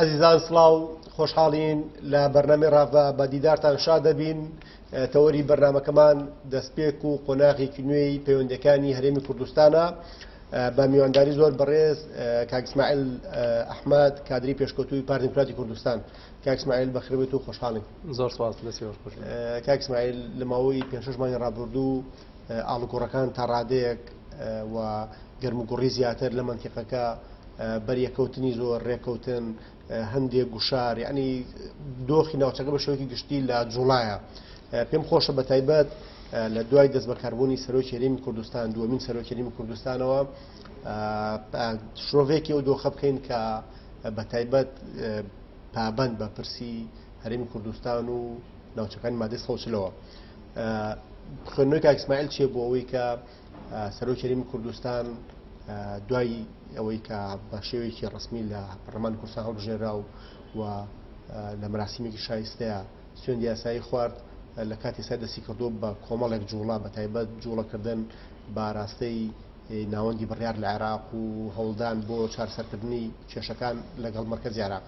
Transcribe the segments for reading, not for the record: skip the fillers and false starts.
ئازیزان سڵاو، خۆشحاڵین لە بەرنامەی ڕاڤە بە دیدارتان شاد دەبین. تەوەری بەرنامەکەمان دەستپێک و قۆناغێکی نوێی پەیوەندیەکانی هەرێمی کوردستانە بە میوانداری زۆر بەڕێز کاک ئیسماعیل ئەحمەد کادری پێشکەوتووی پارتی دیموکراتی کوردستان. کاک ئیسماعیل بەخێربێیت و خۆشحاڵین. زۆر سپاس، دەستی خۆش بێت. کاک ئیسماعیل لە ماوەی پێنج شەش مانگی ڕابردوو ئاڵوگۆڕەکان تا ڕادەیەک و گەرموگوڕی زیاتر لە مەنتیقەکە، بەریەکەوتنی زۆر، رێکەوتن، هەندێک گوشار، یعنی دۆخی ناوچەکە بە شێوەیەکی گشتی لە جوڵایە. پێم خۆشە بە تایبەت لە دوای دەستبەکاربوونی سەرۆکی هەرێمی کوردستان، دووەمین سەرۆکی هەرێمی کوردستانەوە، شرۆڤەیەکی ئەو دۆخە بکەین کە بە تایبەت پابەند بە پرسی هەرێمی کوردستان و ناوچەکانی مادەی 140ەوە. خوێندنەوەی کاک ئیسماعیل چییە بۆ ئەوەی کە سەرۆکی هەرێمی کوردستان دوای ئەوەی کە بە شێوەیەکی ڕەسمی لە پەرلەمانی کوردستان هەڵبژێرا و لە مەراسیمێکی شایستەیە سوێندی یاسایی خوارد، لە کاتی سای دەستی کردووە بە کۆمەڵێک جوڵە، بە تایبەت جوڵەکردن بە ئاراستەی ناوەندی بڕیار لە عێراق و هەوڵدان بۆ چارەسەرکردنی کێشەکان لەگەڵ مەرکەزی عێراق.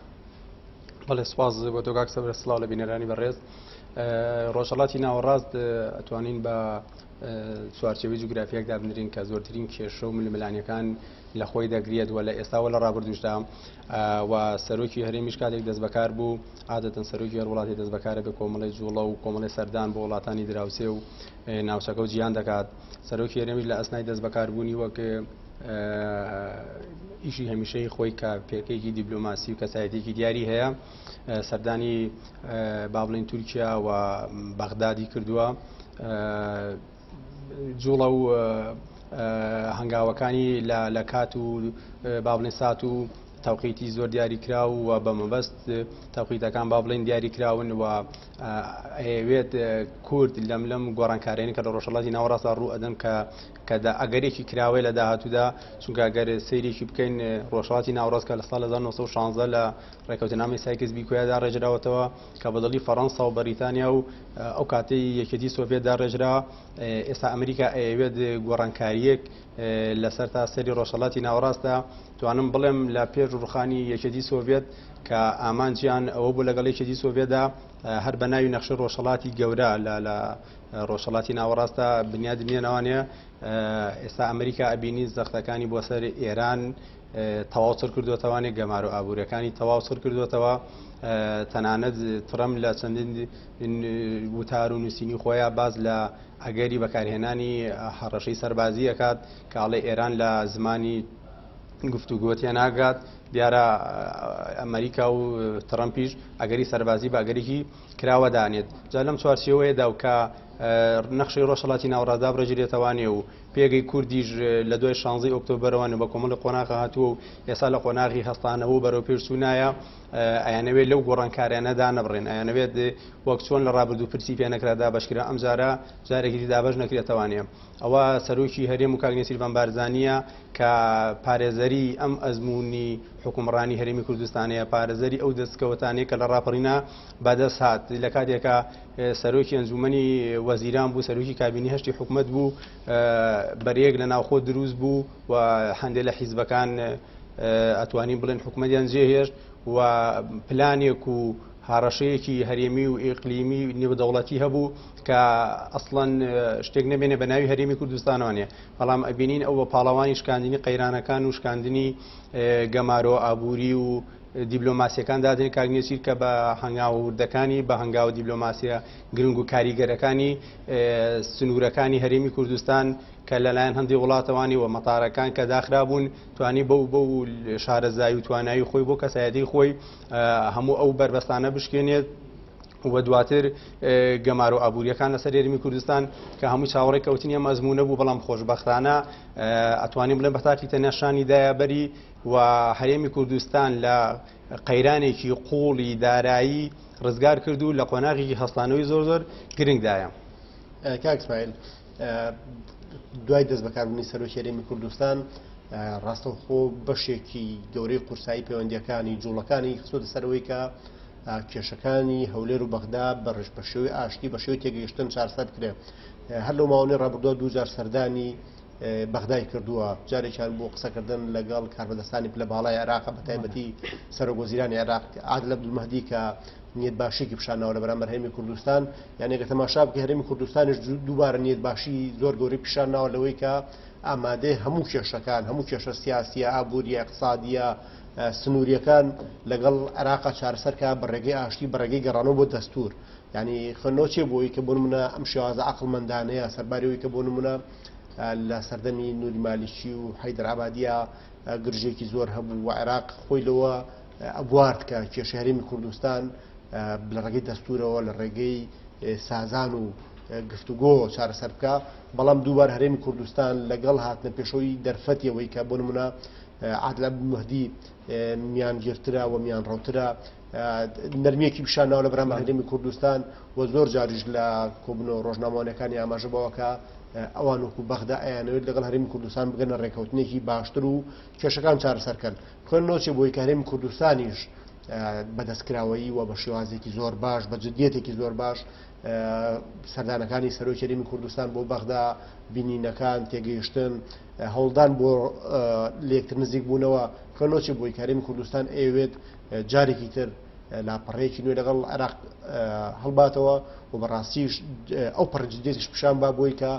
بەڵێ سوپاس بۆ تۆ کاک سەبرە، سڵاو لە بینەرانی بەڕێز. ڕۆژهەڵاتی ناوەڕاست ئەتوانین بە چوارچێوەی جوگرافیەک دابنرین کە زۆرترین کێشە و ململانیەکان لە خۆی دەگرێت و لە ئێستاوە لە ڕابردوشدا و سەرۆکی هەرێمیش کاتێک دەست بەکار بوو عادەتەن سەرۆکی هەر وڵاتی دەست بەکارە بە کۆمەڵی جوڵە و کۆمەڵی سەردان بۆ وڵاتانی دراوسێ و ناوچەکە و جیهان دەکات سەرۆکی هەرێمیش لە ئەسنای دەست بەکاربوونی وەک ئیشی هەمیشەی خۆی کە پێکێکی دیبلۆماسی و کەسایەتێکی دیاری هەیە سەردانی با بڵێین تورکیا و بەغدادی کردووە جوڵە و هەنگاوەکانی لە کات و با بڵێن سات و تەوقیتی زۆر دیاریکراو و بە مەبەست تەوقیتەکان با بڵێن دیاریکراون و ئەیەوێت کورد لەم لەم گۆڕانکاریانە کە لە ڕۆژهەڵاتی ناوەڕاستدا ڕوو ئەدەن کە کە ئەگەرێکی کراوەیە لە داهاتوودا چونکە گەر سەیرێکی بکەین ڕۆژهەڵاتی ناوەڕاست کە لە ساڵ 1916 لە ڕێکەوتنامەی سایکس بیکۆیا داڕێژراوەتەوە کە بە دڵی فەڕەنسا و بەریتانیا و ئەو کاتەی یەکێتی سۆڤێت داڕێژرا، ئێستا ئەمریکا ئەیەوێت گۆڕانکارییەک لەسەر تا سەری ڕۆژهەڵاتی ناوەڕاستدا توانم بڵێم لە پێش ڕوخانی یەکێتی سۆڤێت کە ئامانجیان ئەوە بوو لەگەڵ یەکێتی سۆڤێتدا هەر بە ناوی نەخشەی ڕۆژهەڵاتی گەورە لە لە ڕۆژهەڵاتی ناوەڕاستدا بنیاد بنێنەوانێ ئێستا ئەمریکا ئەبینی زەختەکانی بۆ سەر ئێران تەواو چڕ کردووەتەوانێ گەمارۆ ئابووریەکانی تەواو چڕ کردووەتەوە تەنانەت ترەمپ لە چەندین وتار و نووسینی خۆیان باز لە ئەگەری بەکارهێنانی هەڕەشەی سەربازی ئەکات کە ئەڵێ ئێران لە زمانی گفتوگۆ تێناگات دیارە ئەمریکا و ترەمپیش ئەگەری سەربازی بە ئەگەرێکی کراوە دانێت جا لەم چوارچێوەیەدا و کە نەخشەی ڕۆژهەڵاتی ناوەڕاست دابڕێژرێتەوانێ و پێگەی کوردیش لە دوای شانزەی ئۆکتۆبەرەوە بە کۆمەڵی قۆناغە هاتووە و ئێستا لە قۆناغی هەستانەوە و بەرەو پێشچوونایە ئەیانەوێت لەو گۆڕانکاریانە دانەبڕێن ئەیانەوێت وەک چۆن لە ڕابردوو پرسی پێ نەکرا دابەشکرا ئەمجارە جارێکی دی دابەش نەکرێتەوانێ ئەوە سەرۆکی هەرێم و کاک نێچیرڤان بارزانییە کە پارێزەری ئەم ئەزموونی حوکمڕانی هەرێمی کوردستانەیە پارێزەری ئەو دەستکەوتانەیە کە لە ڕاپەڕینە بەدەست هات لە کاتێکا سەرۆکی ئەنجومەنی وەزیران بوو، سەرۆکی کابینی هەشتی حکومەت بوو، بەرەیەک لە ناوخۆ دروست بوو و هەندێک لە حیزبەکان ئەتوانین بڵێن حکومەتیان جێهێشت و پلانێک و هەڕەشەیەکی هەرێمی و ئیقلیمی نێودەوڵەتی هەبوو کە ئەسڵەن شتێک نەمێنێ بە ناوی هەرێمی کوردستانەوە نیە بەڵام ئەبینین ئەو بە پاڵەوانی شکاندنی قەیرانەکان و شکاندنی گەمارۆ ئابووری و دیبلۆماسیەکان دادەنێت کاک نێچیر کە بە هەنگاوە وردەکانی بە هەنگاوە دیبلۆماسیە گرنگ و کاریگەرەکانی سنوورەکانی هەرێمی کوردستان کە لەلایەن هەندی وڵاتەوانی و مەتارەکان کە داخرابوون توانی بەو بەو شارەزایی و توانایی خۆی بۆ کەسایەتی خۆی هەموو ئەو بەربەستانە بشکێنێت و دواتر گەمارۆ ئابووریەکان لەسەر هەرێمی کوردستان کە هەمووی چاوەڕێی کەوتنی ئەم ئەزموونە بوو بەڵام خۆشبەختانە ئەتوانین بڵێن بە تاکی تەنیا شانی دایە بەری و هەرێمی کوردستان لە قەیرانێکی قووڵی دارایی ڕزگار کرد و لە قۆناغێکی هەستانەوەی زۆر زۆر گرنگدایە. کاک ئیسماعیل دوای دەست بەکاربوونی سەرۆکی هەرێمی کوردستان ڕاستەوخۆ بەشێکی گەورەی قورسایی پەیوەندیەکانی جوڵەکانی خستۆتە سەرەوەی کە کێشەکانی هەولێر و بەغدا بەڕژ بە شێوەی ئاشتی بە شێوەی تێگەیشتن چارەسەر بکرێت هەر لەو ماوەی ڕابردووە دووجار سەردانی بەغدای کردووە، جارێکیان بۆ قسەکردن لەگەڵ کاربەدەستانی پلە باڵای عێراق بە تایبەتی سەرۆک وەزیرانی عێراق عادل عەبدولمەهدی کە نیەت باشیکی پیشانناوە لە بەرامبەر هەرێمی کوردستان. یعنی ئەگەر تەماشا بکەی هەرێمی کوردستانیش دووبارە نیەت باشی زۆر گەورەی پیشانناوە لەوەی کە ئامادەی هەموو کێشەکان، هەموو کێشە سیاسیە، ئابووریە، ئیقتسادیە، سنووریەکان لەگەڵ عێراقا چارەسەر کا بە ڕێگەی ئاشتی، بە ڕێگەی گەڕانەوە بۆ دەستوور. یعنی خوێندنەوە چیە بۆ ئەوەی کە بۆ نمونە ئەم شێوازە عەقڵمەندانەیە، سەرباری ئەوەی کە بۆ نمونە لە سەردەمی نوری مالیکی و حەیدەر عەبادیە گرژێکی زۆر هەبوو و عێراق خۆی لەوە ئەبوارد کە کێشەی هەرێمی کوردستان لە ڕێگەی دەستورەوە، لە ڕێگەی سازان و گفتوگۆ چارەسەر بکە، بەڵام دووبار هەرێمی کوردستان لەگەڵ هاتنە پێشەوەی دەرفەتی ئەوەی کە بۆ نمونە عادل عەبدولمەهدی میانگیرترە و میانڕەوترە، نەرمییەکی پیشان ناوە لە بەرامبەر هەرێمی کوردستان و زۆر جاریش لە کۆبوونەوە ڕۆژنامەوانیەکانی ئاماژە بەوە کە ئەوان وەکو بەغدا ئەیانەوێت لەگەڵ هەرێمی کوردستان بگەنە ڕێکەوتنێکی باشتر و کێشەکان چارەسەرکەن. خوێندنەوە چیە بۆی کە هەرێمی کوردستانیش بەدەستکراوەیی و بە شێوازێکی زۆر باش، بە جدیەتێکی زۆر باش سەردانەکانی سەرۆکی هەرێمی کوردستان بۆ بەغدا، بینینەکان، تێگەیشتن، هەوڵدان بۆ لەیەکتر نزیک بوونەوە، خوێندنەوە چیە بۆی کە هەرێمی کوردستان ئەیەوێت جارێکی تر لاپەڕەیەکی نوێ لەگەڵ عێراق هەڵباتەوە و بەڕاستیش ئەو پەڕ جدیەتیش پیشان با بۆی کە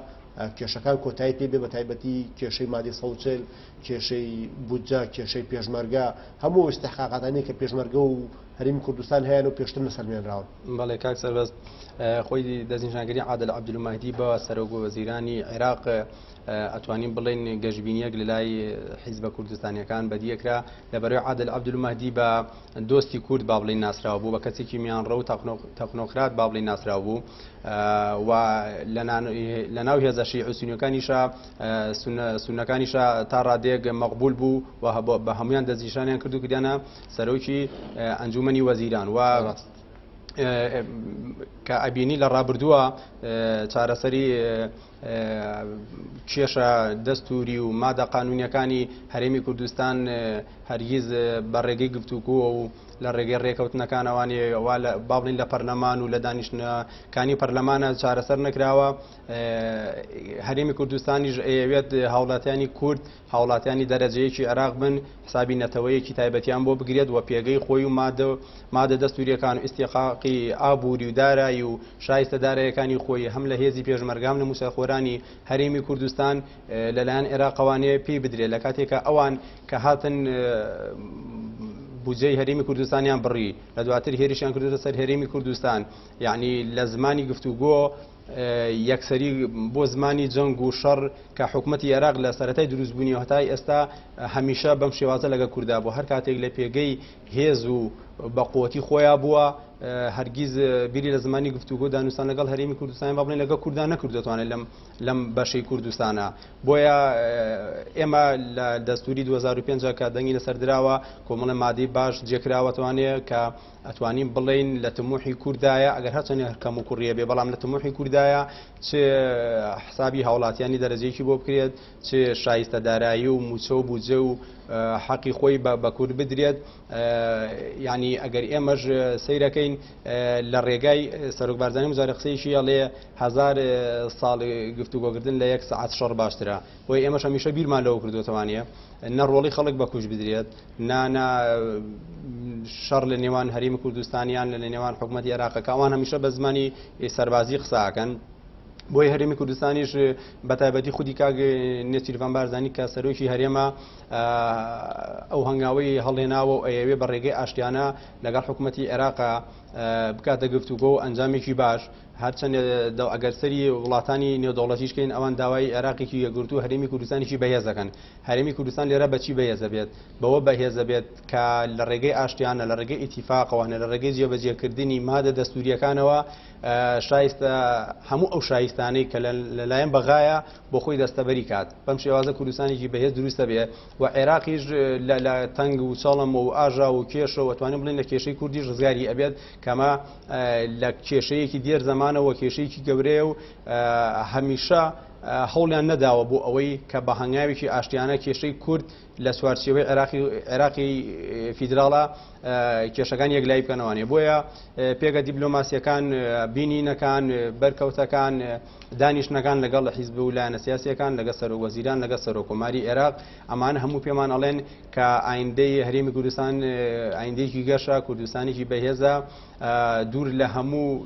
کێشەکان کۆتایی پێ بێ، بە تایبەتی کێشەی مادەی 140، کێشەی بودجە، کێشەی پێشمەرگە، هەموو ئەو ئیستحقاقاتانەی کە پێشمەرگە و هەرێمی کوردستان هەیان و پێشتر نەسەلمێنراون. بەڵێ کاک سەربەست، خۆی دەستنیشانکردنی عادل عەبدولمەهدی بە سەرۆک وەزیرانی عێراق ئەتوانین بڵێین گەشبینیەک لەلای حیزبە کوردستانیەکان بەدیەکرا، لەبەرەی عادل عەبدولمەهدی بە دۆستی کورد با بڵێین ناسراو بوو، بە کەسێکی میانڕەو و تەکنۆکرات با بڵێین ناسراو بوو و لەناو هێزە شیعی و سونیەکانیشا سونەکانیشا تا ڕادەیەک مەقبول بوو و بە هەمویان دەستنیشانیان کرد و کردیانە سەرۆکی ئەنجومەنی وەزیران و کە ئەبینی لە ڕابردووە چارەسەری کێشە دەستوری و مادە قانونیەکانی هەرێمی کوردستان هەرگیز بە ڕێگەی گفتوگۆ و لە ڕێگەی ڕێکەوتنەکانەوانی وا با بڵین لە پەرلەمان و لە دانیشتنەکانی پەرلەمانە چارەسەر نەکراوە. هەرێمی کوردستانیش ئەیەوێت هاوڵاتیانی کورد هاوڵاتیانی دەرەجەیەکی عێراق بن، حسابی نەتەوەیەکی تایبەتیان بۆ بگرێت و پێگەی خۆی و مادە مادە دەستوریەکان و ئیستیقاقی ئابووری و دارایی و شایستە دارایەکانی خۆی هەم لە هێزی پێشمەرگە هەم لە مووچەخۆرانی هەرێمی کوردستان لەلایەن عێراقەوانێ پێی بدرێت، لە کاتێکا ئەوان کە هاتن بودجەی هەرێمی کوردستانیان بڕی، لە دواتر هێرشیان کردوتە سەر هەرێمی کوردستان، یعنی لە زمانی گفتوگۆ یەکسەری بۆ زمانی جەنگ و شەڕ کە حکومەتی عێراق لە سەرەتای دروستبوونی هەتای ئێستا هەمیشە بەم شێوازە لەگە کوردا بوو، هەر کاتێک لە پێگەی هێز و بە قوتی خۆیان بووە هەرگیز بیری لە زمانی گفتوگۆ دانوستان لەگەڵ هەرێمی کوردستان با بڵێن لەگەڵ کوردان نەکرد دەتوانێت لەم لەم بەشەی کوردستانە. بۆیە ئێمە لە دەستوری 2005 کە دەنگی لەسەر دراوە کۆمەڵە مادەی باش جێکراوەتوانێ کە ئەتوانین بڵێین لە تموحی کوردایە، ئەگەر هەرچەندێ هەر کەم و کوڕیە بێ بەڵام لە تموحی کوردایە چ حسابی هاوڵاتیانی دەرەجەیەکی بۆ بکرێت، چ شایستە دارایی و موچە و بودجە و حەقی خۆی بە کورد بدرێت. یعنی ئەگەر ئێمەش سەیرەکەین لە ڕێگای سەرۆک بارزانی مزارە قسەیەکی ئەڵێ 1000 ساڵ گفتوگۆکردن لە یەک سەعات شەڕ باشترە. بۆیە ئێمەش هەمیشە بیرمان لەوە کردوتەوانە نە ڕۆڵی خەڵک بە کوش بدرێت، نا نا شەڕ لە نێوان هەرێمی کوردستانیان لە نێوان حکوومەتی عێراقەکە، ئەوان هەمیشە بە زمانی سەربازی قساکەن. بۆی هەرێمی کوردستانیش بە تایبەتی خودی کاک نێچیرڤان بارزانی کە سەرۆکی هەرێمە ئەو هەنگاوەی هەڵێناوە و ئەیەوێ بە ڕێگەی ئاشتیانە لەگەڵ حکوومەتی عێراقا بکاتە گفتوگۆ و ئەنجامێکی باش. هەرچەندێ ئەگەر سەری وڵاتانی نێودەوڵەتیش کەین ئەوان داوای عێراقێکی یەکگرتوو هەرێمی کوردستانێکی بەهێز دەکەن. هەرێمی کوردستان لێرە بەچی بەهێزە بێت؟ بەوە بەهێزە بێت کە لە ڕێگەی ئاشتیانە، لە ڕێگەی ئیتیفاقەوە، لە ڕێگەی جێبەجێکردنی مادە دەستوریەکانەوە شایستە هەموو ئەو شایستانەی کە لەلایەن بەغایە بۆ خۆی دەستەبەری کات. بەم شێوازە کوردستانێکی بەهێز دروستە بێ و عێراقیش لە تەنگ و چەڵم و ئاژا و کێشە و ئەتوانین بڵێن لە کێشەی کوردیش ڕزگاری ئەبێت، کەمە لە کێشەیەکی دێر زەمانەوە کێشەیەکی گەورەیە و هەمیشە. هەوڵیان نەداوە بۆ ئەوەی کە بە هەنگاوێکی ئاشتیانە کێشەی کورد لە چوارچێوەی عێراقی عێراقی فیدراڵە کێشەکان یەکلایی بکەنەوانێ. بۆیە پێگە دیبلۆماسیەکان، بینینەکان، بەرکەوتەکان، دانیشتنەکان لەگەڵ حیزب و لایەنە سیاسیەکان، لەگەڵ سەرۆک وەزیران، لەگەڵ سەرۆک کۆماری عێراق، ئەمانە هەموو پێمان ئەڵێن کە ئایندەی هەرێمی کوردستان ئایندەیەکی گەشە، کوردستانێکی بەهێزە، دوور لە هەموو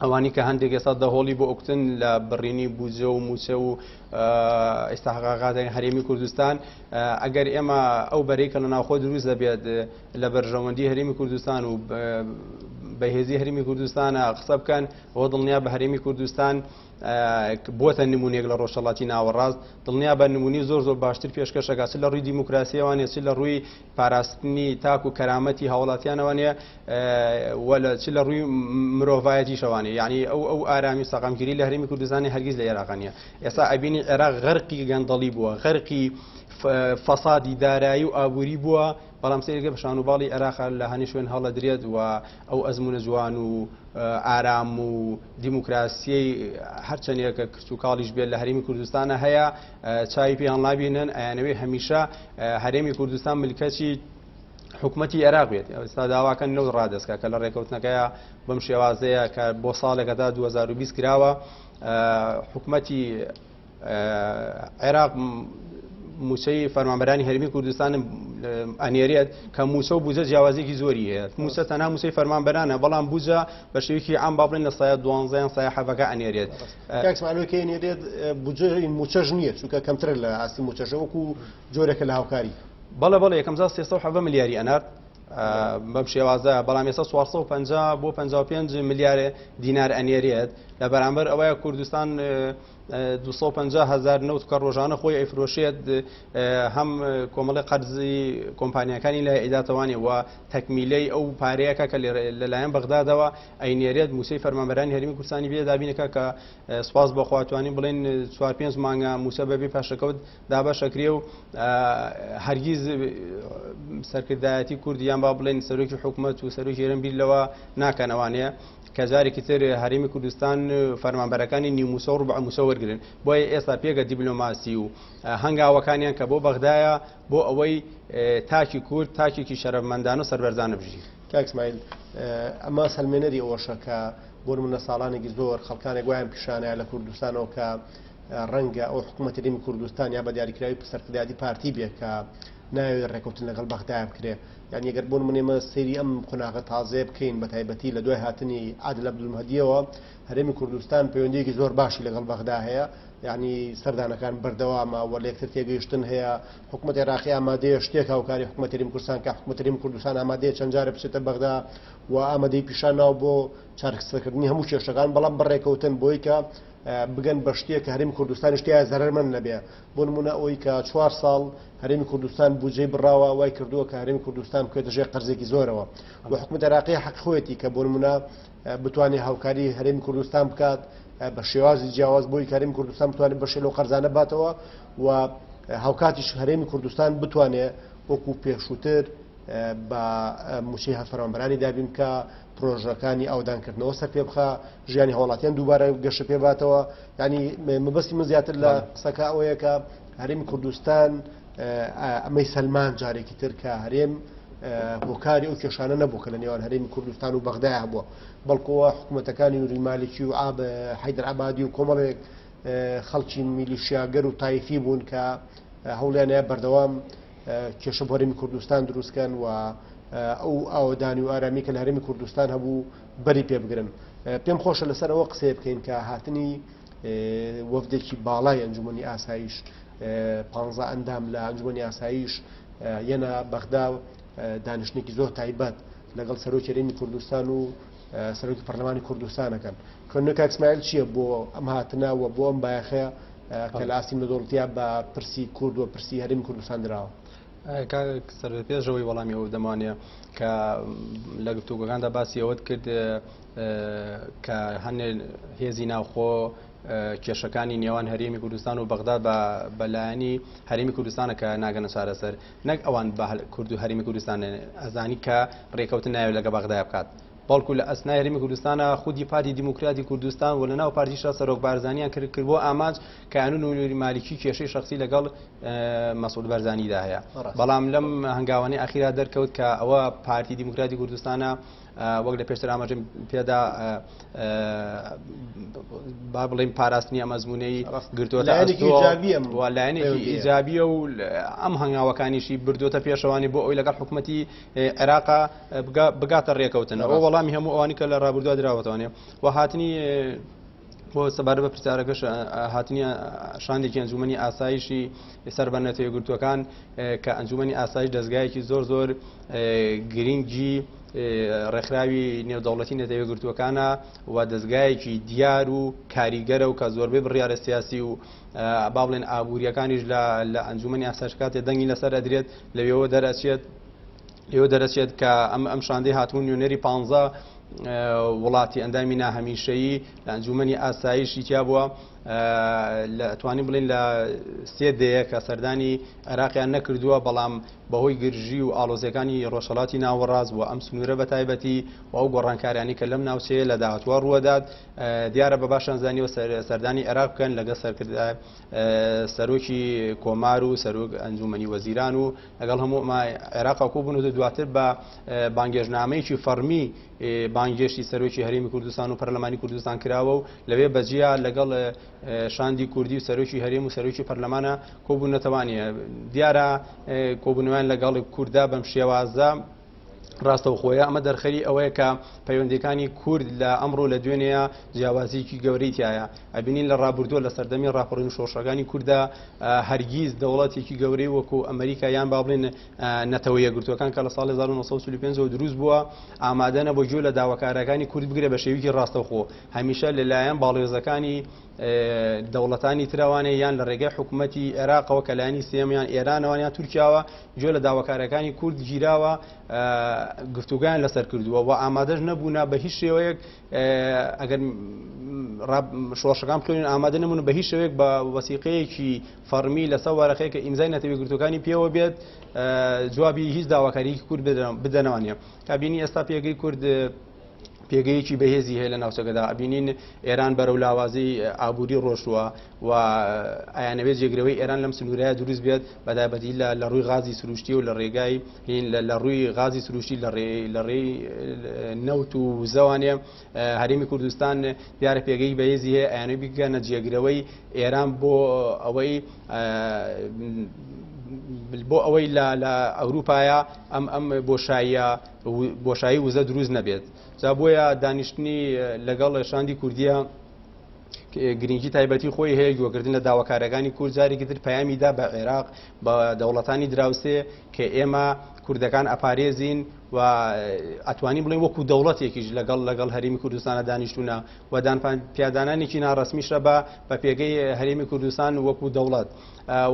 ئەوانی کە هەندێک ئێستا دەهۆڵی بۆ ئۆکتن لە بڕینی بودجە و موچە و ئێستاقاقاتە هەرێمی کوردستان. ئەگەر ئێمە ئەو بەرەی کە لە ناوخۆ دروست دەبێت لە بەرژەوەندی هەرێمی کوردستان و بەهێزی هەرێمی کوردستانە قسە بکەن، ئەوە دڵنیا بە هەرێمی کوردستان بۆتە نمونەیەک لە ڕۆژهەڵاتی ناوەڕاست، دڵنیا بە نمونی زۆر زۆر باشتر پێشکەشەکە، چ لە ڕووی دیموکراسیەوانێ، چ لە ڕووی پاراستنی تاک و کەرامەتی هاوڵاتیانەوانێ و لە چ لە ڕووی مرۆڤایەتیشەوانێ. یعنی ئەو ئارامی سەقامگیری لە هەرێمی کوردستانی هەرگیز لە عێراق نییە. ئێستا ئەبینی عێراق غەرقی گەندەڵی بووە، غەرقی فەسادی دارایی و ئابووری بووە، بەڵام سەیرەکە بە شانوباڵی عێراق لە هەنی شوێن هەڵەدرێت و ئەو ئەزمونە جوان و ئارام و دیموکراسیەی هەرچەندێکە کرچ و کاڵیش بێت لە هەرێمی کوردستانە هەیە، چاوی پێ هەڵنابینن. ئەیانەوەی هەمیشە هەرێمی کوردستان ملکەچی حکوومەتی عێراق بێت. ئێستا داواکەن نەوت ڕادەستکە کە لە ڕێکەوتنەکەیە بەم شێوازەیە کە بۆ ساڵێکەدا 2020 کراوە. حکوومەتی عێراق موچەی فەرمانبەرانی هەرمی کوردستان ئەنێرێت کە موچە و بوجە جیاوازێکی زۆری هەیە. موچە تەنها موچەی فەرمانبەرانە، بەڵام بوجە بە شێوەیەکی عام با بڵێن لە سایە 12 یان سایە حەڤەکە ئەنێرێت. کاک ئیسماعیل کە ئەنێرێت بوجە موچەش نییە، چونکە کەمترە لە ئاستی موچەشە، وەکو جۆرێکە لە هاوکاری. بەڵێ بەڵێ، یەکەم جار 317 ملیاری ئەنارد بەم شێوازە، بەڵام ئێستا 450 بۆ 55 ملیار دینار ئەنێرێت. لە بەرامبەر ئەوەیە کوردستان 250 هزار نەوت کە ڕۆژانە خۆی ئەیفرۆشێت، هەم کۆمەڵی قەرزی کۆمپانیاکانی لای ئەیداتەوانێ و تەکمیلەی ئەو پارەیەکە کە لەلایەن بەغدادەوە ئەینێرێت موچەی فەرمانبەرانی هەرێمی کوردستانی بێ دابینەکە کە سوپاس بۆ خوا توانین بڵێن 4-5 مانگە موچە بەبێ پاشەکەوت دابەشەکرێ و هەرگیز سەرکردایەتی کورد یان با بڵێن سەرۆکی حکوومەت و سەرۆکی هەرێم بیر لەوە ناکەنەوانەیە کە جارێکی تر هەرێمی کوردستان فەرمانبەرەکانی نیو موچە و ڕوبع موچە وەرگرن. بۆیە ئێستا پێگە دیبلۆماسی و هەنگاوەکانیان کە بۆ بەغدایە بۆ ئەوەی تاکی کورد تاکێکی شەرەفمەندانە و سەربەرزانە بژی. کاک ئیسماعیل، ئەمە سەلمێنەری ئەوەشە کە بۆ نمونە ساڵانێکی زۆر خەڵکانێک وایان پیشانەیە لە کوردستانەوە کە ڕەنگە ئەو حکوومەتی هەرێمی کوردستان یا بە دیاریکراوی سەرکردایەتی پارتی بێ کە ناوێت ڕێککەوتن لەگەڵ بەغدایە بکرێ. یعنی ئەگەر بۆ نمونە ئێمە سەیری ئەم قۆناغە تازەیە بکەین، بە تایبەتی لە دوای هاتنی عادل عەبدولمەهدیەوە هەرێمی کوردستان پەیوەندیەکی زۆر باشی لەگەڵ بەغدا هەیە، یعنی سەردانەکان بەردەوامە و لە یەکتر تێگەیشتن هەیە. حکوومەت عێراقی ئامادەیە شتێک هاوکاری حکوومەت هەرێمی کوردستان کە حکوومەت هەرێمی کوردستان ئامادەیە چەند جارە بچێتە بەغدا و ئامادەی پیشان ناو بۆ چارەسەرکردنی هەموو کێشەکان، بەڵام بەڕێکەوتن بۆی کە بگەن بە شتێک کە هەرێمی کوردستانیش تیا زەرەرمەند نەبێ. بۆ نمونە ئەوەی کە 4 ساڵ هەرێمی کوردستان بودجەی بڕاوە وای کردووە کە هەرێمی کوردستان بکەوێتە ژێر قەرزێکی زۆرەوە و حکوومەت عێراقی حەق خۆیەتی کە بۆ نمونە بتوانێت هاوکاری هەرێمی کوردستان بکات بە شێوازی جیاواز بۆی کە هەرێمی کوردستان بتوانێت بەشێ لەو قەرزانە باتەوە و هاوکاتیش هەرێمی کوردستان بتوانێت وەکو پێشووتر بە موچەی فەرمانبەرانی دابین بکە، پرۆژەکانی ئاودانکردنەوە سەر پێ بخە، ژیانی هاوڵاتیان دووبارە گەشە پێ باتەوە. ینی مەبەستی من زیاتر لە قسەکە ئەوەیە کە هەرێمی کوردستان ئەمەی سەلمان جارێکی تر کە هەرێم هۆکاری ئەو کێشانە نەبوو کە لە نێوان هەرێمی کوردستان و بەغدای هەبووە، بەڵکووە حکوومەتەکانی نوری مالکی و عاب حەیدەر عەبادی و کۆمەڵێک خەڵکی میلیشیاگەر و تایفی بوون کە هەوڵیانەیە بەردەوام کێشە بۆ هەرێمی کوردستان دروستکەن و ئەو ئاوەدانی و ئارامی کە لە هەرێمی کوردستان هەبوو بەری پێ بگرن. پێم خۆشە لەسەر ئەوە قسەیە بکەین کە هاتنی وەفدێکی باڵای ئەنجومەنی ئاسایش، 15 ئەندام لە ئەنجومەنی ئاسایش یەنە بەغدا دانیشتنێکی زۆر تایبەت لەگەڵ سەرۆکی هەرێمی کوردستان و سەرۆکی پەرلەمانی کوردستانەکەن. خوێندنەوەی کاک ئیسماعیل چییە بۆ ئەم هاتنە و بۆ ئەم بایەخەیە کە لە ئاستی نێودەوڵەتیە بە پرسی کورد و پرسی هەرێمی کوردستان دراوە؟ کاک سەروەر، پێشەوەی وەڵامی ئەوە دەمانێ کە لە گفتوگۆکاندا باسی ئەوەت کرد کە هەندێک هێزی ناوخۆ کێشەکانی نێوان هەرێمی کوردستان و بەغدا بەلایەنی هەرێمی کوردستانە کە ناگەنە چارەسەر، نەک ئەوان بە کورد و هەرێمی کوردستان ئەزانی کە ڕێکەوتن ناوێت لەگە بەغدای بکات. بەڵکو لە ئەسنای هەرێمی کوردستانە خودی پارتی دیموکراتی کوردستان و لە ناو پارتیشا سەرۆک بارزانیان کرد کرد بۆ ئامانج کە ئەنون و نوری مالیکی کێشەی شخصی لەگەڵ مەسعود بارزانیدا هەیە. بەڵام لەم هەنگاوانەی ئەخیرا دەرکەوت کە ئەوە پارتی دیموکراتی کوردستانە وەک لە پێشتر ئاماژەم پێدا با بڵێین پاراستنی ئەم ئەزمونەی گرتووەتە لایەنێکی ئەستۆ ئیجابییە ئەم و لایەنێکی پەیوەندییە. ئیجابییە و ئەم هەنگاوەکانیشی بردووەتە پێشەوانی بۆ ئەوی لەگەڵ حکوومەتی عێراقا بگاتە ڕێکەوتن. ئەوە ڕاستە. وەڵامی هەموو ئەوانی کە لە ڕابردووە دراوەتەوانێ و هاتنی بۆ سەبارەت بە پرسیارەکەش هاتنی شاندێکی ئەنجومەنی ئاسایشی سەر بە نەتەوە یەکگرتووەکان کە ئەنجومەنی ئاسایش دەزگایەکی زۆر زۆر گرنگی ڕێکخراوی نێودەوڵەتی نەتەوە یەکگرتووەکانە و دەزگایەکی دیار و کاریگەرە و کە زۆربەی بڕیارە سیاسی و با بڵێن ئابووریەکانیش لە ئەنجومەنی ئاسایش کاتێ دەنگی لەسەر ئەدرێت لەوێوە دەرەچێت لێوە دەرەچێت کە ئەم ئەم شاندەی هاتبوون نوێنەری 15 وڵاتی ئەندامی ناهەمیشەیی لە ئەنجومەنی ئاسایشی تیا بووە لە توانین بڵین لە سێ دەیە کە سەردانی عێراقیان نەکردووە بەڵام بەهۆی گرژی و ئاڵۆزیەکانی ڕۆژهەڵاتی ناوەڕاست و ئەم سنوورە بە تایبەتی و ئەو گۆڕانکاریانی کە لەم ناوچەیە لە داهاتووە ڕووەدات دیارە بە باشان زانیوە سەردانی عێراق بکەن لەگەڵ سەرکردە سەرۆکی کۆمار و سەرۆک ئەنجومەنی وەزیران و لەگەڵ هەموو عێراق کۆبوون و دواتر بە بانگێژنامەیەکی فەڕمی بانگێشتی سەرۆکی هەرێمی کوردستان و پەرلەمانی کوردستان کراوە و لەوێ بەجیا لەگەڵ شاندی کوردی و سەرۆکی هەرێم و سەرۆکی پەرلەمانە کۆبوونەتەوانیە. دیارە کۆبوونەوەیان لەگەڵ کووردا بەم شێوازە ڕاستەوخۆیە ئەمە دەرخەری ئەوەیە کە پەیوەندیەکانی کورد لە ئەمڕۆ لە دوێنێە جیاوازیکی گەورەی تایە. ئەبینین لە ڕابردووە لە سەردەمی ڕاپەڕین و شۆڕشەکانی کووردا هەرگیز دەوڵەتێکی گەورەی وەکو ئەمریکا یان با بڵێن نەتەوە یەکگرتووەکان کە لە ساڵی 1945 دروست بووە ئامادە نەبوو گوێ لە داواکارەکانی کورد بگرێ بە شێوەیەکی ڕاستەوخۆ. هەمیشە لەلایەن باڵیۆزەکانی دەوڵەتانی ترەوانێ یان لە ڕێگەی حکوومەتی عێراقەوە کە لایەنی سێیەم یان ئێرانەوە یان تورکیاوە گوێ لە داواکارەکانی کورد گیراوە گفتوگویان لەسەر کردووە و ئامادەش نەبوونە بە هیچ شێوەیەک ئەگەر شۆڕشەکان بخوێنین ئامادە نەبوون بە هیچ شێوەیەک بە وەسیقەیەکی فەڕمی لەسەر وەرەقەیە کە ئیمزای نەتەوە یەکگرتووەکانی پێوە بێت جوابی هیچ داواکاریی کورد بدەنەوە نیە. کابینی ئێستا پێگەی کورد پێگەیەکی بەهێزی هەیە لە ناوچەکەدا. ئەبینین ئێران بەرەو لاوازی ئابووری ڕۆشتووە و ئەیانەوێت جێگرەوەی ئێران لەم سنوورەیە دروست بێت، بەتایبەتی لە ڕووی غازی سروشتی و لە ڕێگای هین لە ڕووی غازی سروشتی لە ڕێی نەوت و وزەوانێ هەرێمی کوردستان دیارە پێگەی بەهێزی هەیە، ئەیانەوێت بیگەنە جێگرەوەی ئێران بۆ ئەوەی بۆ ئەوەی لە ئەوروپایە ئەم ئەم بۆشاییە بۆشایی وزە دروست نەبێت. جا بۆیە دانیشتنی لەگەڵ شاندی کوردیە گرنگی تایبەتی خۆی هەیە، گوێکردن لە داواکارەکانی کورد جارێکی تر پەیامی دا بە عێراق بە دەوڵەتانی دراوسێ کە ئێمە کوردەکان ئەپارێزین و ئەتوانین بڵێن وەکو دەوڵەتێکیش لەگەڵ لەگەڵ هەرێمی کوردستانە دانیشتونە و پیادانانێکی ناڕەسمیشە بە بە پێگەی هەرێمی کوردستان وەکو دەوڵەت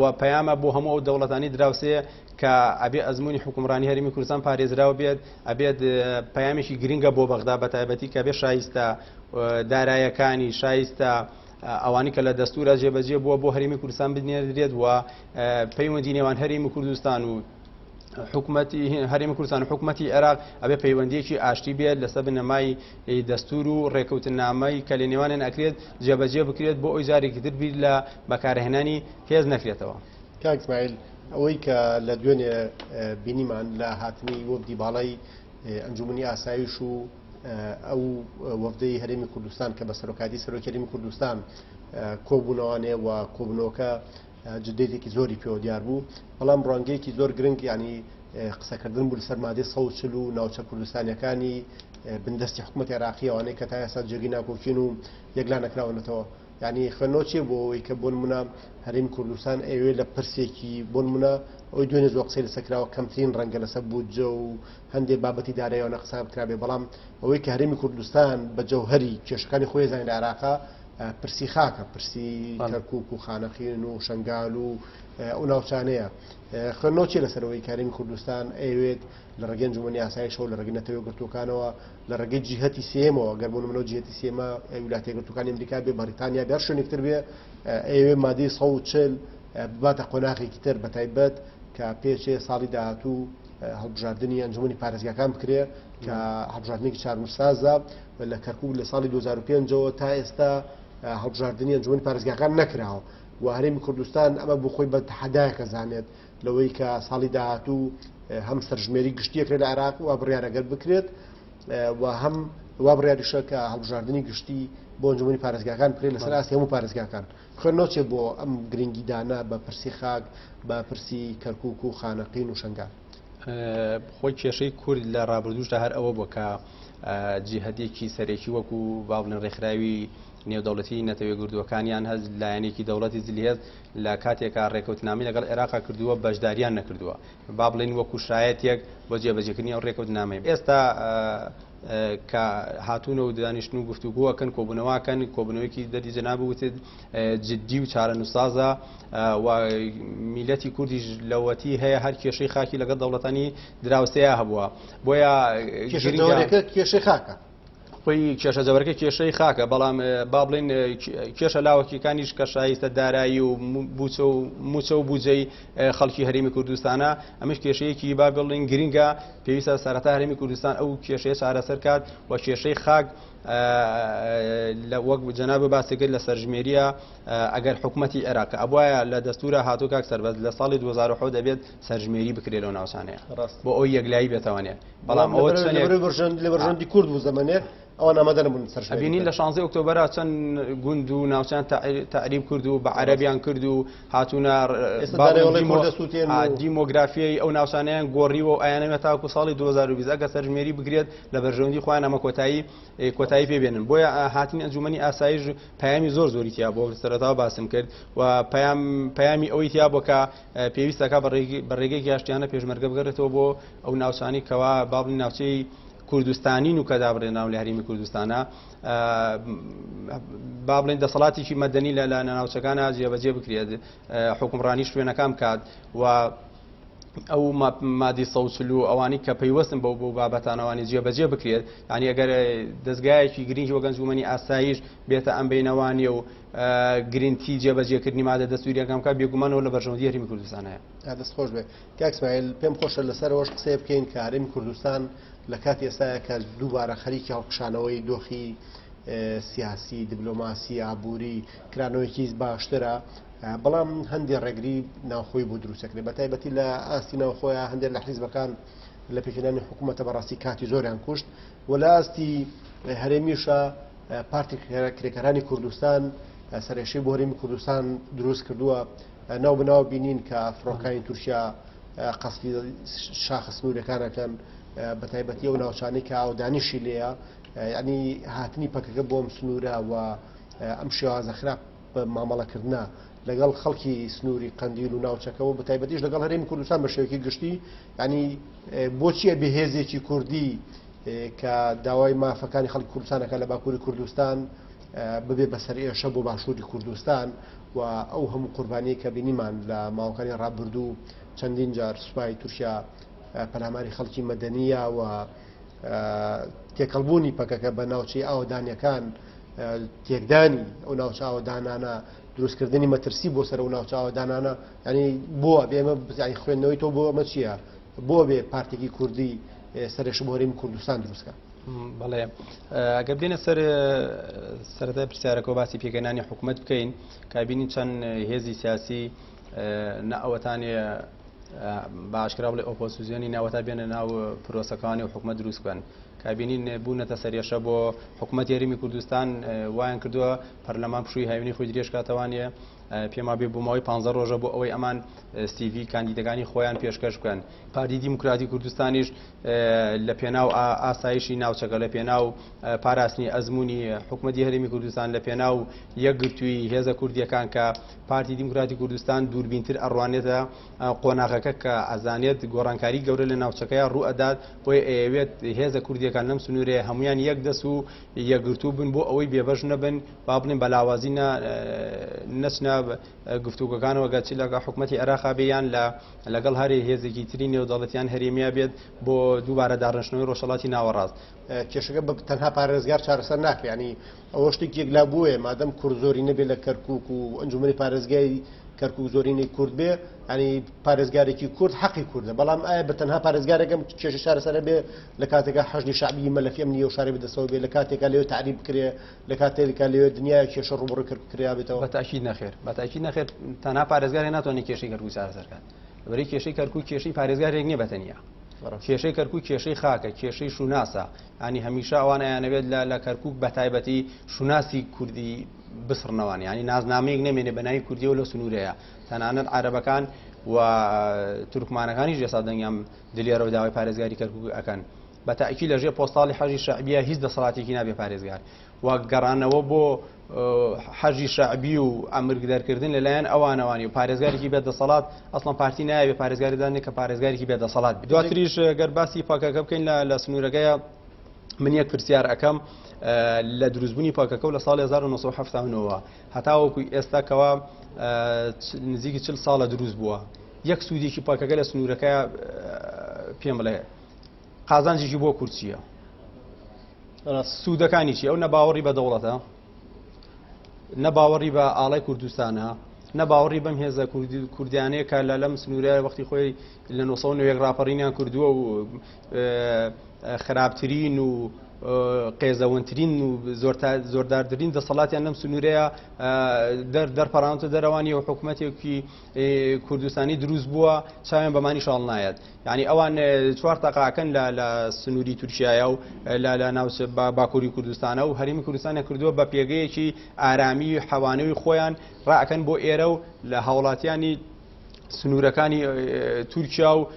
و پەیامە بۆ هەموو ئەو دەوڵەتانی دراوسێ کە ئەبێ ئەزموونی حوکمڕانی هەرێمی کوردستان پارێزراو بێت، ئەبێت پەیامێکی گرنگە بۆ بەغدا بە تایبەتی کە بێ شایستە دارایەکانی شایستە ئەوانی کە لە دەستورە جێبەجێ بووە بۆ هەرێمی کوردستان بنێردرێت و پەیوەندی نێوان هەرێمی کوردستان و حکومەتی هەرێمی کوردستان و حکومەتی عێراق ئەبێ پەیوەندیەکی ئاشتی بێت لەسەر بنەمای دەستور و ڕێکەوتنامەی کە لە نێوانیان ئەکرێت جێبەجێ بکرێت بۆ ئەوی جارێکی تر بیر لە بەکارهێنانی هێز نەکرێتەوە. کاک ئیسماعیل، ئەوەی کە لە دوێنێ بینیمان لە هاتنی وەفدی باڵای ئەنجومەنی ئاسایش و ئەو وەفدەی هەرێمی کوردستان کە بە سەرۆکایەتی سەرۆکی هەرێمی کوردستان کۆبوونەوانێ و کۆبوونەوەکە جدێتێکی زۆری پێوە دیار بوو، بەڵام ڕوانگەیەکی زۆر گرنگ ینی قسەکردن بوو لەسەر مادەی 140 و ناوچە کوردستانیەکانی بندەستی حکوومەت عێراقی ئەوانەی کە تا ئێستا جێگەی ناکۆکین و یەکلا نەکراونەتەوە. یعنی خوێندنەوە چییە بۆ ئەوەی کە بۆ نمونە هەرێمی کوردستان ئەیەوێت لە پرسێکی بۆ نمونە ئەوەی دوێنێ زۆر قسەی لەسەر کراوە کەمترین ڕەنگە لەسەر بودجە و هەندێک بابەتی داراییانە قسە بکرابێ، بەڵام ئەوەی کە هەرێمی کوردستان بە جەوهەری کێشەکانی خۆی زانانی لە عێراقا پرسی خاکە، پرسی کەرکوک و خانەقین و شەنگال و ئەو ناوچانەیە. خوێندنەوە چییە لەسەر ئەوەی کە هەرێمی کوردستان ئەیەوێت لە ڕێگەی ئەنجومەنی ئاسایشەوە لە ڕێگەی نەتەوە یەکگرتووەکانەوە لە ڕێگەی جیهەتی سێیەمەوە گەر بۆ نمونە جیهەتی سێیەمە ویلایەتە یەکگرتووەکانی ئەمریکا بێ بەریتانیا بێ هەر شوێنێک تر بێ ئەیەوێ مادەی 140 بباتە قۆناغێکی تر بە تایبەت کە پێچێ ساڵی داهاتوو هەڵبژاردنی ئەنجومەنی پارێزگاکان بکرێ کە هەڵبژاردنێکی چارەنووسسازە لە کەرکوک لە ساڵی 2005ەوە تا ئێستا هەڵبژاردنی ئەنجومەنی پارێزگاکان نەکراوە و هەرێمی کوردستان ئەمە بۆ خۆی بە تەحەدایەکە زانێت لەوەی کە ساڵی داهاتوو هەم سەرژمێری گشتیەکرێت لە عێراق و بڕیارەگەر بکرێت و هەم وا بڕیاریشە کە هەڵبژاردنی گشتی بۆ ئەنجومەنی پارێزگاکان بکرێت لەسەر ئاستی هەموو پارێزگاکان. خوێندنەوە چیە بۆ ئەم گرنگیدانە بە پرسی خاک، بە پرسی کەرکوک و خانەقین و شەنگال؟ خۆی کێشەی کورد لە ڕابردووشدا هەر ئەوە بووە کە جیهەتێکی سەرەکی وەکو با بڵێن ڕێکخراوی نێودەوڵەتی نەتەوە یەکگرتووەکانیان هەز لایەنێکی دەوڵەتی زلهێز لە کاتێکا ڕێکەوتنامەی لەگەڵ عێراقا کردووە بەشداریان نەکردووە با بڵێین وەکو شایەتێک بۆ جێبەجێکردنی ئەو ڕێکەوتنامەی ئێستا کە هاتوونە و دانیشتن و گفتوگۆ ئەکەن کۆبوونەوە ئەکەن کۆبوونەوەیەکی دەردی جەناب وتت جدی و چارەنووسسازە و میلەتی کوردیش لەوەتی هەیە هەر کێشەی خاکی لەگەڵ دەوڵەتانی دراوسێیا هەبووە بۆیە کێشەی خاکە خۆی کێشە جەوەرەکە کێشەی خاکە بەڵام با بڵێن کێشە لاوەکیەکانیش کە شایستە دارایی و بوچە و موچە و بودجەی خەڵکی هەرێمی کوردستانە ئەمەش کێشەیەکی با بڵێن گرنگە پێویستە سەرەتا هەرێمی کوردستان ئەو کێشەیە چارەسەر کات و کێشەی خاک لە وەک جەناب باسی کرد لە سەرژمێریە ئەگەر حکوومەتی عێراق ئەبواە لە دەستورە هاتوو کاک سەربەست لە ساڵی 2007 دەبێت سەرژمێری بکرێت لەو ناوچانەیە بۆ ئەوی یەکلایی بێتەوانێ بەڵام ئەوە لە بەرژەوەندی کورد بوو زەمەنێک ئەوان ئامادە نەبوون سەرژمێری ئەبینین لە شانزەی ئۆکتۆبەرا چەند گوند و ناوچەیان تەعریب کرد و بە عەرەبیان کرد و هاتوونە ئێستا دانەوێڵەی کورد دەسووتێن و دیمۆگرافیای ئەو ناوچانەیان گۆڕیوە و ئەیانەوێت تاکو ساڵی 2020 ئەگەر سەرژمێری بکرێت لە بەرژەوەندی خۆیان ئەمە کۆتایی کۆتایی پێ بێنن بۆیە هاتنی ئەنجومەنی ئاسایش پەیامی زۆر زۆری تیا بۆ سەرەتاوە باسم کرد و پەیام پەیامی ئەوەی تیا بۆ کە پێویستەکە بە ڕێگەیەکی ئاشتیانە پێشمەرگە بگەڕێتەوە بۆ ئەو ناوچانەی کەوا با بڵێین ناوچەی کوردستانین و کە دابڕێنراون لە هەرێمی کوردستانە با بڵێن دەسەڵاتێکی مەدەنی لە ناوچەکانە جێبەجێ بکرێت حکومڕانی شوێنەکان بکات و ئەو مادی سەوچل و ئەوانی کە پەیوەستن بەو بۆ بابەتانەوانی جێبەجێ بکرێت ینی ئەگەر دەستگایەکی گرنگی وەک ئەنجومەنی ئاسایش بێتە ئەم بینەوانیە و گرنتی جێبەجێکردنی مادە دەستوریەکان بکات بێگومانەوە لە بەرژەوەندی هەرێمی کوردستان هەیە. دەست خۆش بێ کاک سمایل پێم خۆشە لەسەر ئەوەش قسەیە بکەین کە هەرێمی کوردستان لە کاتی ئێستایا کە دووبارە خەریکی هەڵکشانەوەی دۆخی سیاسی دیبلۆماسی ئابووری کرانەوەیەکی باشترە بەڵام هەندێک ڕێگری ناوخۆی بۆ دروستەکرێت بە تایبەتی لە ئاستی ناوخۆیان هەندێک لە حیزبەکان لە پێکهێنانی حکوومەتە بەڕاستی کاتی زۆریان کوشت و لە ئاستی هەرێمیشە پارتی کرێکارانی کوردستان سەرێشەی بۆ هەرێمی کوردستان دروست کردووە ناو بەناو بینین کە فڕۆکانی تورکیا قەسفی شاخە سنوورەکان ئەکەن بە تایبەتی ئەو ناوچانەی کە ئاودانیشی لێیە یعنی هاتنی پەکەکە بۆم سنوورە و ئەم شێوازە خراپ مامەڵەکردە لەگەڵ خەڵکی سنووری قەندیل و ناوچەکەەوە بە تایبەتیش لەگەڵ هەرێمی کوردستان بە شێوەیەکی گشتی ینی بۆچیە بەهێزێکی کوردی کە داوای مافەکانی خەڵکی کوردستانەکە لە باکووری کوردستان ببێ بە سەرئێشە بۆ باشووری کوردستان و ئەو هەموو قوربانیەی کە بینیمان لە ماوەکانی ڕابردوو چەندین جار سوپای تورکیا پەلاماری خەڵکی مەدەنیە و تێکەڵبوونی پەکەکە بە ناوچەی ئاوەدانیەکان تێکدانی ئەو ناوچە ئاوەدانانە دروستکردنی مەترسی بۆ سەر ئەو ناوچە ئاوەدانانە ینی بۆ ئێمە بزانی خوێندنەوەی تۆ بۆ ئەمە چییە بۆ بێ پارتێکی کوردی سەرێشە بۆ هەرێمی کوردستان دروستکە بەڵێ ئەگەر بێنە سەر سەرەتای پرسیارەکەەوە باسی پێکهێنانی حکوومەت بکەین کابینی چەند هێزی سیاسی نە ئەوەتانێ باشکرا بڵێ ئۆپۆسیزیۆنی ناوەتا بێنە ناو پرۆسەکانی و حکوومەت دروست بکەن کابینین بوونەتە سەرێشە بۆ حکوومەت هەرێمی کوردستان وایان کردووە پەرلەمان پشووی هاوینی خۆی درێژ کاتەوانە پێم وابێ بۆ ماوەی 15 ڕۆژە بۆ ئەوەی ئەمان سیڤی کاندیدەکانی خۆیان پێشکەش بکەن پارتی دیموکراتی کوردستانیش لە پێناو ئاسایشی ناوچەکە لە پێناو پاراستنی ئەزمموی حکوومەتی هەرێمی کوردستان لە پێناو یەکگرتووی هێزە کوردیەکان کە پارتی دیموکراتی کوردستان دووربینتر ئەڕوانێتە قۆناغەکە کە ئەزانێت گۆڕانکاری گەورە لە ناوچەکەی ڕوو ئەدات بۆیە ئەیەوێت هێزە کوردیەکان لەم سنوورەیە هەمویان یەک دەست و یەکگرتوو بن بۆ ئەوەی بێبەش نەبن با بڵێن بە لاوازی نەچنە گفتوگۆکانەوە گەر چ لەگەڵ حکومەتی عێراقا بێ یان لە لەگەڵ هەر هێزێکی تری نێودەوڵەتی یان هەرێمیا بێت بۆ دووبارە داڕشتنەوەی ڕۆژهەڵاتی ناوەڕاست. کێشەکە بە تەنها پارێزگار چارەسەر ناکرێت یانی ئەوە شتێکی یەکلابووەیە مادەم کورد زۆری نەبێت لە کەرکوک و ئەنجومەنی پارێزگای. کەرکوک زۆرینەی کورد بێ یانی پارێزگارێکی کورد حەقی کوردە بەڵام ئایا بە تەنها پارێزگارێک ئەم کێشە چارەسەر بێ لە کاتێکا حەشدی شەعبی مەلەفی ئەمنی ئەو شارەی بەدەستەوە بێ لە کاتێکا لەوێ تەعریب بکرێ لە کاتێکا لەوێ دنیایە کێشە ڕووبەڕووی کەرکوک کرابێتەوە؟ بە تاکید نەخێر بە تاکید نەخێر تەنها پارێزگارێک ناتوانێت کێشەی کەرکوک چارەسەر کات لەبەرەی کێشەی کەرکوک کێشەی پارێزگارێک نییە بە تەنیا کێشەی کەرکوک کێشەی خاکە کێشەی شوناسە ینی هەمیشە ئەوان ئەیانەوێت لە لە کەرکوک بە تایبەتی شوناسی کوردی بسڕنەوان ینی نازنامەیەک نەمێنێ بە ناوی کوردیەوە لەو سنوورەیە تەنانەت عەرەبەکان و تورکمانەکانیش ئێستا دەنگیان دلێرە و داوای پارێزگاری کەرکوک ئەکەن بە تاکی لە ژێر پۆستاڵی حەجی شەعبیە هیچ دەسەڵاتێکی نابێ پارێزگار و گەڕانەوە بۆ حەجی شەعبی و ئەمرگ دەرکردن لەلایەن ئەوانەوانی و پارێزگارێکی بێ دەسەڵات ئەسڵەن پارتی نایەوێ پارێزگاری دانێ کە پارێزگارێکی بێ دەسەڵات دواتریش گەر باسی پەکەکە بکەین لە سنوورەکەیە من یەک پرسیار ئەەکەم لە دروستبوونی پەکەکە و لە ساڵی 1970ەوە هەتاوەکو ئێستا کەوا نزیکی 40 ساڵە دروست بووە یەک سوودێکی پەکەکە لە سنوورەکە پێم بڵێ قازانجێکی بۆ کورد چییە؟ سوودەکانی چی؟ ئەو نە باوەڕی بە دەوڵەتە، نە باوەڕی بە ئاڵای کوردستانە، نە باوەڕی بەم هێزە کوردیانەیە کە لە لەم سنوورە وەختی خۆی لە 1990 ڕاپەڕینیان کردووە و خراپترین و قێزەونترین و زۆردارترین دەسەڵاتیان لەم سنوورەیە دەرپەڕاندە دەرەوانی و حکوومەتێکی کوردستانی دروست بووە چاویان بەمانی شاڵ نایەت. یانی ئەوان چوار تەقاکەن لە لە سنووری تورکیایە و لە لە ناوچە باکووری کوردستانە و هەرێمی کوردستانیان کردووە بە پێگەیەکی ئارامی حەوانەوەی خۆیان ڕائەکەن بۆ ئێرە و لە هاوڵاتیانی سنوورەکانی تورکیا و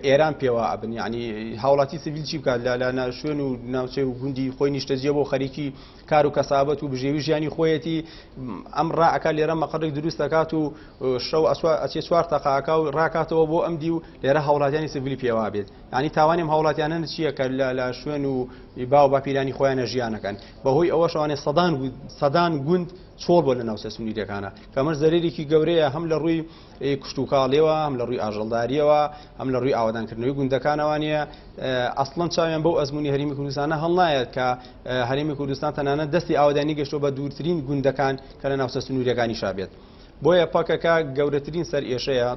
ئێران پێوە ئەبن یعنی هاوڵاتی سیڤیل چی بکات لە لە شوێن و ناوچەی و گوندی خۆی نیشتەجێ بۆ خەریکی کار و کەسابەت و بژێوی ژیانی خۆیەتی ئەم ڕائەکا لێرە مەقڕێک دروست دەکات و شەو ئەچێ چوار تەقاکە و ڕاکاتەوە بۆ ئەم دی و لێرە هاوڵاتیانی سڤیلی پێوا بێت یعنی تاوانی ئەم هاوڵاتیانە چییە کە لە شوێن و باو باپیرانی خۆیانە ژیانەکەن بەهۆی ئەوەشوانێ سەدان سەدان گوند چۆڵ بۆ لە ناوچە سنووریەکانە کەمەش زەرێکی گەورەیە هەم لە ڕووی کشتوکاڵیەوە هەم لە ڕووی ئاژەڵداریەوە هەم لە ڕووی ئاوادانکردنەوەی گوندەکانەوە نییە ئەسڵەن چاویان بەو ئەزمموی هەرمی کوردستانە هەڵنایەت کە هەرێمی کوردستان تەنانەت دەستی ئاوەدانی گەشتووە بە دوورترین گوندەکان کە لە ناوچە سنووریەکانیشا بێت. بۆیە پەکەکە گەورەترین سەرئێشەیە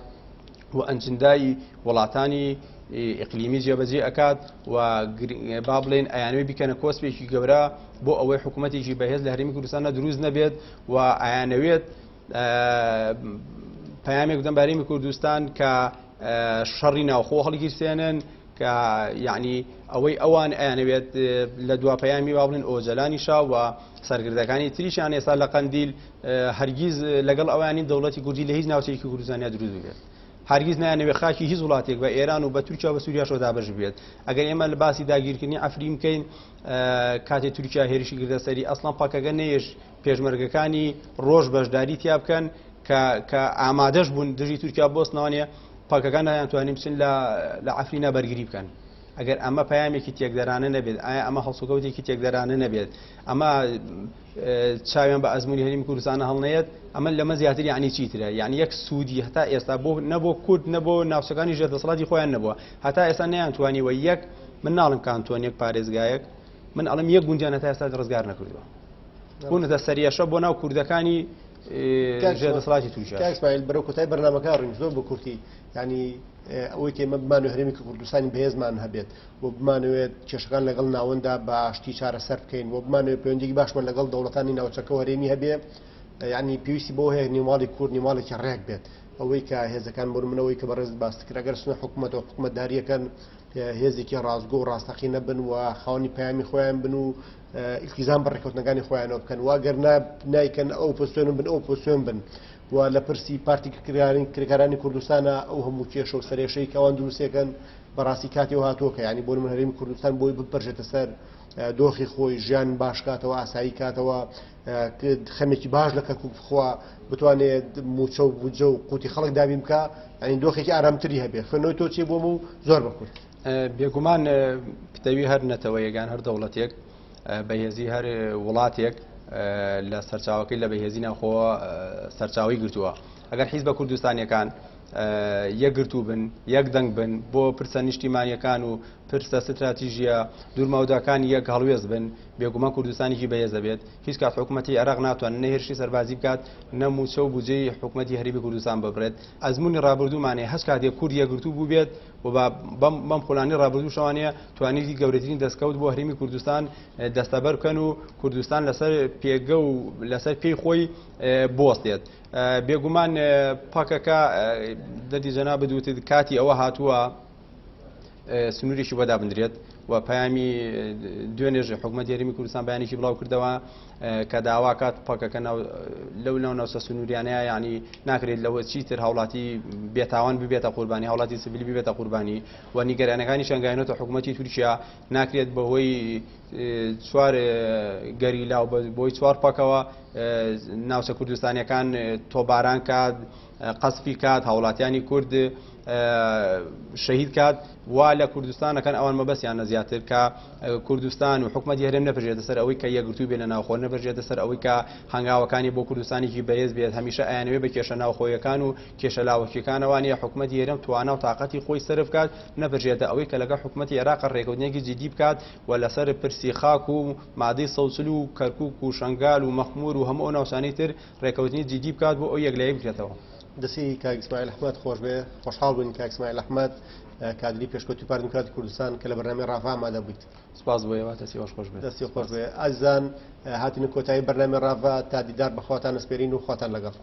و ئەنجندای وڵاتانی ئیقلیمی جێبەجێ ئەکات و با بڵێن ئەیانەوێ بیکەنە کۆسپێکی گەورە بۆ ئەوەی حکوومەتێکی بەهێز لە هەرێمی کوردستانە دروست نەبێت و ئەیانەوێت پەیامێک بدەن بە هەرێمی کوردستان کە شەڕی ناوخۆ هەڵگیرسێنن کە یەعنی ئەوەی ئەوان ئەیانەوێت لە دوا پەیامی وا بڵێن ئۆجەلانیشا و سەرکردەکانی تریشیان ئێستا لە قەندیل هەرگیز لەگەڵ ئەوانی دەوڵەتی کوردی لە هیچ ناوچەیەکی کوردستانیا دروست ببێت هەرگیز نایانەوێت خاکی هیچ وڵاتێک بە ئێران و بە تورکیا و بە سووریاشەوە دابەش بێت ئەگەر ئێمە لە باسی داگیرکردنی عەفرین بکەین کاتێ تورکیا هێرشی کردە سەری ئەسڵان پەکەکە نەیەش پێشمەرگەکانی ڕۆژ بەشداری تیا بکەن کە کە ئامادەش بوون دژی تورکیا بۆستنەوەنیە پەکەکە نایانتوانی بچن لە لە عەفرینا بەرگری بکەن ئەگەر ئەمە پەیامێکی تێکدەرانە نەبێت ئایا ئەمە هەڵسوکەوتێکی تێکدەرانە نەبێت ئەمە چاویان بە ئەزمموی هەرمی کوردستانە هەڵنەیەت ئەمە لەمە زیاتر یعنی چیترە یعنی یەک سوودی هەتا ئێستا بۆ نەبۆ کورد نەبۆ ناوچەکانی ژێر دەسەڵاتی خۆیان نەبووە هەتا ئێستا نەیانتوانیوە یەک من ناڵم کانتۆنێک پارێزگایەک من ئەڵم یەک گوندیان هەتا ئێستا ڕزگار نەکردووە بوونەتە سەریەشە بۆ ناو کوردەکانی ژێر دەسەڵاتی تورکیا. کاک ئیسماعیل بەرەو کۆتای بەرنامەکە ڕۆین زۆر بە کورتی یعنی ئەوەی کە ئێمە بمانەوێت هەرێمێکی کوردستانی بەهێزمان هەبێت و بمانەوێت کێشەکان لەگەڵ ناوەندا بە ئاشتی چارەسەر بکەین و بمانەوێت پەیوەندیی باشمان لەگەڵ دەوڵەتانی ناوچەکە و هەرێمی هەبێ یعنی پێویستی بۆ هەیە نیوماڵی کورد نیوماڵێکی ڕێک بێت ئەوەی کە هێزەکان بۆ منەوەی کە بەڕێز باست کرد ئەگەر سنە حکوومەتەوە حکوومەتداریەکەن هێزێکی ڕاستگۆ و ڕاستەقینە بن و خاوەنی پەیامی خۆیان بن و ئیلتیزام بە ڕێککەوتنەکانی خۆیانەوە بکەن و ئەگەر نایکەن ئەو ئۆپۆزسیۆن بن ئۆپۆزسیۆن بن و لە پرسی پارتی کرێکارانی کوردستانە ئەو هەموو کێشە و سەرێشەی کە ئەوان دروستێکن بەڕاستی کاتی هاتووە کە ینی بۆ من هەرێمی کوردستان بۆی بپەرژێتە سەر دۆخی خۆی ژیان باش کاتەوە ئاسایی کاتەوە خەمێکی باش لە کەرکک بخوا بتوانێت موچە و بودجە و قوتی خەڵک دابین بکە ئەین دۆخێکی ئارامتری هەبێ خوێنەوەی تۆ چی بۆم و زۆر بەکورت بێگومان پتەوی هەر نەتەوەیەک یان هەر دەوڵەتێک، بەهێزی هەر وڵاتێک لە سەرچاوەکەی لە بەهێزی ناوخۆوە سەرچاوەی گرتووە. ئەگەر حیزبە کوردستانیەکان یەکگرتوو بن، یەک دەنگ بن بۆ پرسە نیشتیمانیەکان و پرسە ستراتیژییە دوورمەوداکان یەک هەڵوێست بن، بێگومان کوردستانێکی بەهێز دەبێت. هیچ کات حکومەتی عێراق ناتوانێت نە هێرشی سەربازی بکات، نە مووچە و بودجەی حکومەتی هەرێمی کوردستان ببڕێت. ئەزموونی ڕابردوومان هەیە، هەچ کاتێک کورد یەکگرتوو بووبێت و بە بەم خولانەی ڕابردووشەوە نییە، توانیویەتی گەورەترین دەستکەوت بۆ هەرێمی کوردستان دەستەبەر بکەن و کوردستان لەسەر پێگە و لەسەر پێی خۆی بوەستێت. بێگومان پەکەکە دەردی جەنابت وتت کاتی ئەوە هاتووە سنوورێکی بۆ دابندرێت و پەیامی دوێنێژ حکوومەت هەرێمی کوردستان بەیانێکی بڵاو کردەوە کە داواکات پەکەکە لەو ناو ناوچە سنووریانەیە ینی ناکرێت لەوە چیتر هاوڵاتی بێتاوان ببێتە قوربانی هاوڵاتی سڤیل ببێتە قوربانی و نیگەرانەکانی شنگاینەوە حکوومەتی تورکیا ناکرێت بەهۆی چوار گەریلا و بۆی چوار پەکەوە ناوچە کوردستانیەکان تۆباران کات قەسفی کات هاوڵاتیانی کورد شەهید کات وا لە کوردستانەکەن ئەوان مەبەستیانە زیاتر کە کوردستان و حکومەتی هەرێم نەپرژێتە سەر ئەوەی کە یەکگرتوو بێ لە ناوخۆ نەپرژێتە سەر ئەوەی کە هەنگاوەکانی بۆ کوردستانێکی بەهێز بێت هەمیشە ئەیانەوێ بە کێشە ناوخۆیەکان و کێشە لاوەکیەکانەوە نیە حکومەتی هەرێم توانا و تاقەتی خۆی سەرف بکات نەپرژێتە ئەوەی کە لەگەڵ حکومەتی عێراق ڕێکەوتنێکی جدی بکات و لەسەر پرسی خاک و مادەی 140 و کەرکوک و شەنگال و مەخمور و هەموو ئەو ناوچانەی تر ڕێکەوتنی جدی بکات بۆ ئەو یەکلایی بکرێتەوە. دەستی کاک ئیسماعیل ئەحمەد خۆش بێ، خۆشحاڵ بووین کاک ئیسماعیل ئەحمەد کادری پێشکەوتووی پارتی دیموکراتی کوردستان کە لە بەرنامەی ڕاڤا ئامادە بوویت. سپاس بۆ ئێوە، دەستی ئێوەش خۆش بێت. دەستی خۆش بێ. ئازیزان هاتینە کۆتایی بەرنامەی ڕاڤا، تا دیدار بە خواتان ئەسپێرین و خواتان لەگەڵ.